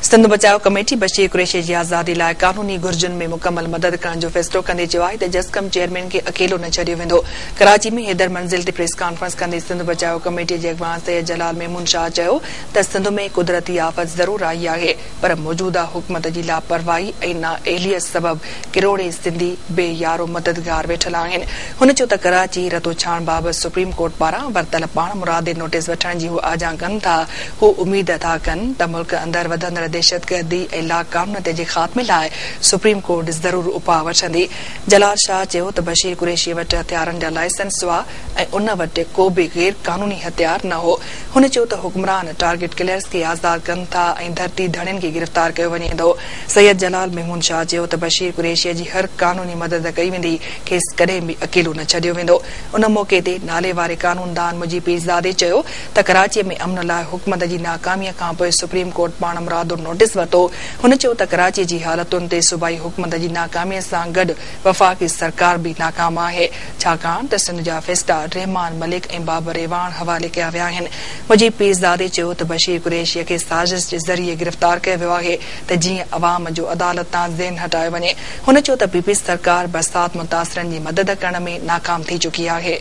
سنڌ بچاء ڪميٽي بشير قريشي جي آزادي لاء قانوني گهرجن ۾ مڪمل مدد ڪرڻ جو فيصلو ڪندي چيو آهي ته جسقم چيئرمين کي اڪيلو نه ڇڏيو ويندو. ڪراچي ۾ حيدر منزل تي پريس ڪانفرنس ڪندي سنڌ بچاء ڪميٽي جي اڳواڻ سيد جلال محمود شاهه چيو ته سنڌ ۾ قدرتي آفت ضرور آئي آهي پر موجوده حڪومت جي لاپرواهي ۽ نااهلي سبب ڪروڙين سنڌي بي يارو مددگار ويٺل آهن. هن چيو ته ڪراچي رتوڇاڻ بابت سپريم ڪورٽ پاران ورتل پاڻمرادي نوٽيس وٺڻ جي هو آجيان ڪن ٿا. هو اميد ٿا ڪن ته ملڪ اندر وڌندڙ دهشتگردي ۽ لاقانونيت جي خاتمي لاء سپريم ڪورٽ ضرور اپاء وٺندي. جلال شاهه چيو ته بشير قريشي وٽ هٿيارن جا لائسنس هئا ۽ ان وٽ ڪو به غير قانوني هٿيار نه هو. هن چيو ته حڪمران ٽارگيٽ ڪلرز کي آزاد ڪن ٿا ۽ ڌرتي ڌڻين کي گرفتار ڪيو وڃي ٿو. سيد جلال محمود شاهه چيو ته بشير قريشي جي هر قانوني مدد ڪئي ويندي، کيس ڪڏهن به اڪيلو نه ڇڏيو ويندو. ان موقعي تي ناليواري قانوندان مجيب پيرزادي چيو ته ڪراچي ۾ امن لاء حڪومت جي ناڪامي کانپوء سپريم ڪورٽ پاڻمرادو نوٽيس ورتو. هن چيو ته ڪراچي جي حالتن تي صوبائي حڪومت جي ناڪامي سان گڏ وفاقي سرڪار به ناڪام آهي، ڇاڪاڻ ته سنڌ جا فيصلا رحمان ملڪ ۽ بابر اعواڻ حوالي ڪيا ويا آهن. مجيب پيرزادي چيو ته بشير قريشي کي سازش جي ذريعي گرفتار ڪيو ويو آهي ته جيئن عوام جو عدالت تان ذهن هٽايو وڃي. هن چيو ته پي پي سرڪار برسات متاثرن جي مدد ڪرڻ ۾ ناڪام ٿي چڪي آهي.